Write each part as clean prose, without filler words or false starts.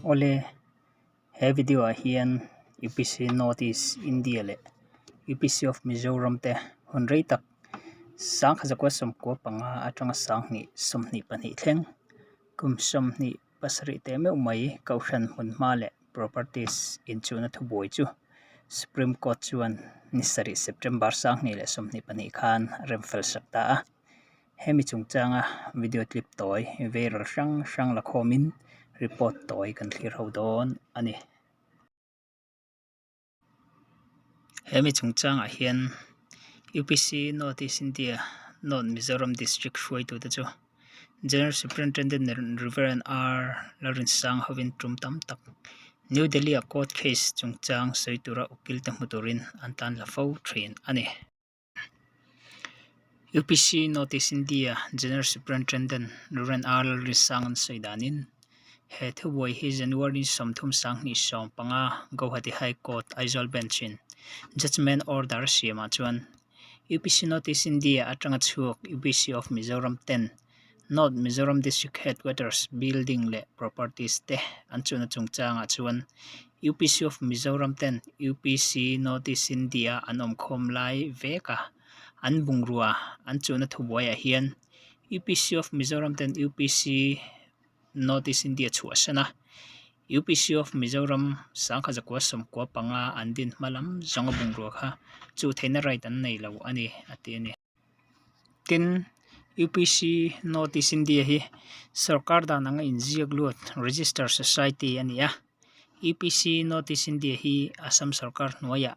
Awle, he video ah hian UPC North East India leh UPC of Mizoram te hun rei tak sangkhat zakua 95 atanga 2022 thleng kum 27 teh meuh mai kohhran hmun hma leh properties inchuhna thubuai chu Supreme Court chuan ni sarih September 2022 khan a remfel sak ta a. Hemi chungchanga video clip tawi viral hrang hrang la khawmin report tawi kan thlir ho dawn a ni. Hemi chungchangah hian UPC North East India North Mizoram District hruaitute chu General Superintendent Rev R Lalrinsang hovin tum tam tak New Delhi ah court case chungchang sawi tura ukil te hmu turin an tan la fo thin a ni. UPC North East India General Superintendent Rev R Lalrinsang an sawi danin he thubuai hi January 30 2015 Guwahati High Court Aizawl Bench in Judgement Order siamah chuan UPC North East India atanga chhuak UPC of Mizoram ten North Mizoram District Headquarters Building leh Properties te an chuhna chungchangah chuan UPC of Mizoram ten UPC North East India an awmkhawm lai vek a, an bungrua an chuhna thubuaiah hian UPC of Mizoram ten UPC North East India chhuahsan a, UPC of Mizoram 1995 an din hma lam zawnga bungrua kha chuh theihna right an nei lo a ni a ti a ni. Tin, UPC North East India hi sorkar dan anga inziak lut Register Society a ni a, UPC North East India hi Assam sorkar hnuaiah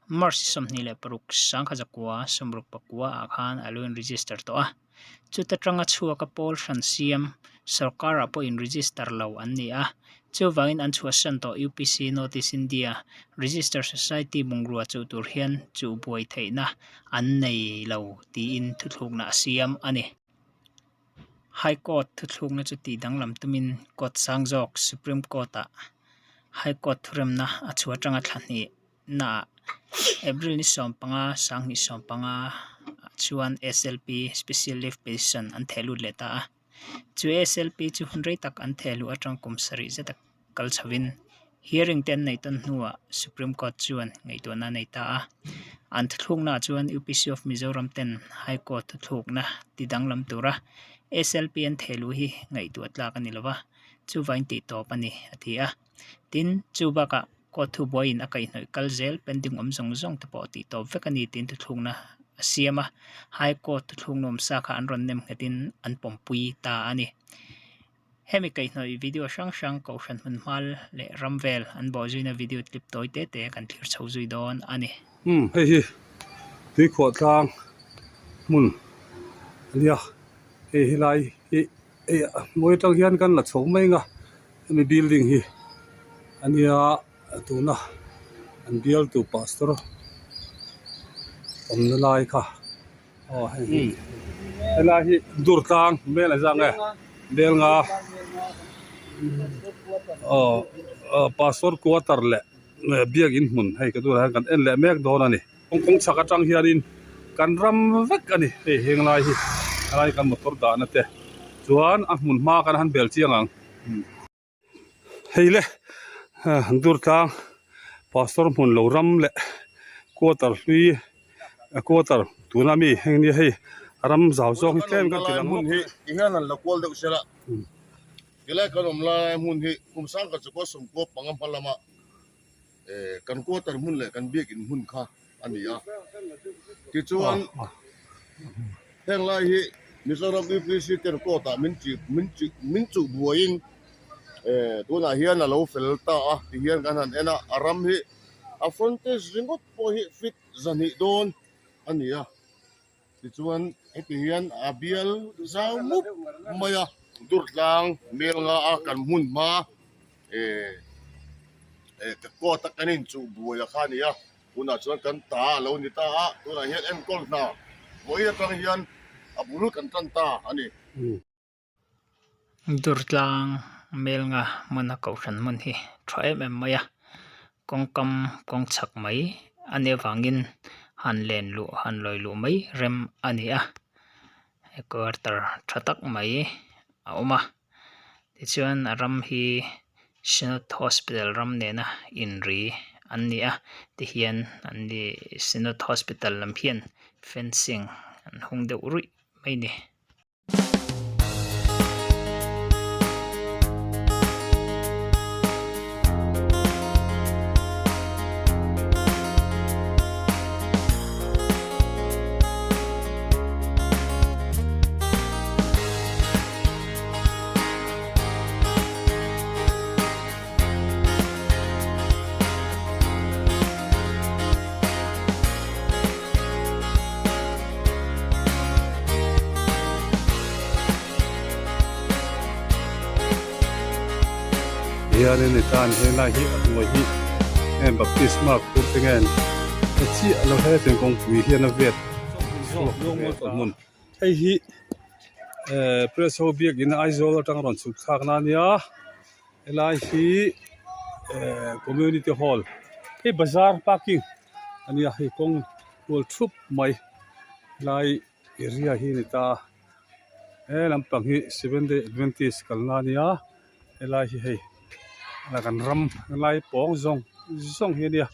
March 26 1969 ah khan a lo in register tawh a. Chuta tanga chhuaka pawl hran siam sorkarah pawh in register lo an ni a, chuvangin an chhuahsan tawh UPC North East India Register Society bungrua chuh tur hian chuh buai theihna an nei lo tiin thuthlukna a siam a ni. High Court thuthlukna chu tih danglam tumin Court sang zawk Supreme Court-ah High Court thuremna a chhuah atanga thla hnih naah April ni 15 2015 ah chuan SLP Special Leave Petition an theh lut leh ta a. Chu SLP chu hun rei tak an theh luh atang kum sarih zet a kal chhovin hearing te an neih tawn hnuah Supreme Court chuan ngaihtuahna a nei ta a. An thuthluknaah chuan UPC of Mizoram ten High Court thuthlukna ti danglam tura SLP an theh luh hi ngaihtuah tlak a ni lova, chuvangin tih tawp a ni a ti a. Tin, chu bakah court thubuaiin a kaihhnawih kal zel pending awm zawng zawng te pawh tih tawp vek a ni tiin thuthlukna a siam a, High Court thuthlukna awm sa kha an rawn nem nghetin an pawmpui ta a ni. Hemi kaihhnawih video hrang hrang Kohhran hmun hmal leh ram vel an bawh zuina video clip tawi te te kan thlir chho zui dawn a ni. Umm hei hi tuikhuah tlang hmun a nia, hei helai hi hei a hnuai atang hian kan la chho mai ang a hemi building hi a nia tuna an bialtu pastor awmna lai kha aw hei hi helai hi durtlang hmel a zang e Belnga aw aw pastor quarter leh biakin hmun hei ka tunah hian kan en leh mek dawn a ni. Kawng chhak atang hianin kan ram vek a ni hei heng lai hi helai kan motor dahna te chuan a hmun hma kan han bel chiang ang hei le Durtlang pastor hmun lo ram leh quarter hlui quarter tuna mi heng nia hei ram zau zawk hi tlem kan ti lang hmun hi ti hian an la kual deuh sela tilai kan awm lai hmun hi kum sangkhat chukua sawmkua panga hma lama kan quarter hmun leh kan biakin hmun kha a ni a. Tichuan heng lai hi Mizoram UPC ten court ah min chih min chih min chuh buaiin tunah hian a lo fel ta a ti hian kan han en a, a ram hi a frontage ringawt pawh hi feet zahnih dawn a ni a. Tichuan heti hian a bial zau mup mai a, Durtlang mel nga a kan hmun hma eh eh ka court a kan inchuh buai a kha a ni a, tunah chuan kan ta a lo ni ta a, tunah hian enkawl hna vawiin atang hian a bul kan tan ta a ni. Durtlang melnga hmuna kohhran hmun hi tha em em mai a kawngkam kawng chhak mai a nih avangin han len luh han lawi luh mai rem a ni a quarter tha tak mai a awm a tichuan a ram hi. Synod Hospital ram nena inri an ni a tihian an ni Synod Hospital lam hian fencing an hung deuh ruih mai a ni. Hianin i tan helai hi a hnuai hi heng baptisma khur te nge a chiah lo he tiang kawngpui hian a vet chhuak hmun hei hi eh press ho biakin Aizawl atanga rawn chhuk thlak na ania helai hi eh community hall hei bazar parking ania hei kawng kual thup mai helai area hi a ni ta a he lampang hi seven day adventist kalna ania helai hi hei kan ram helai pawng zawng zawng hi ania.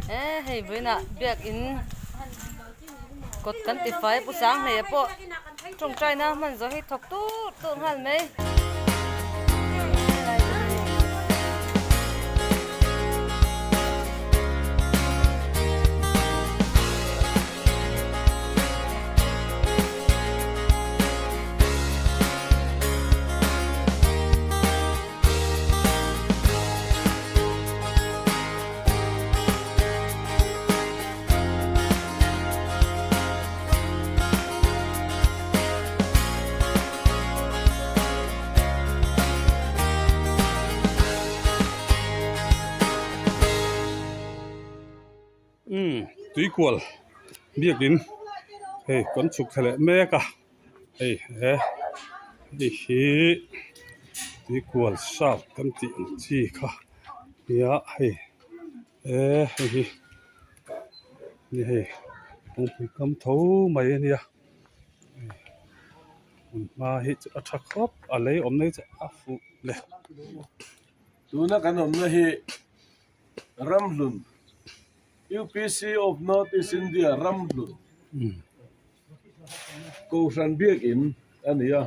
He hei vawiinah biakin kawt kan ti fai pu sang hle pawh tawngtaina hman zawh hi thawk tur tur nghal mai. Umm tuikual biakin hei kan chhuk thla leh mek a hei he hei hi tuikual sap kan tih ang chi kha nia hei he hei hi ni hei kawngpui kam tho mai a nia hmun hma hi chu a tha khawp a lei awmna hi chu a fuh le. Tuna kan awmna hi Ramhlun, UPC of North East India Ramhlun Kohhran Biakin a ni a.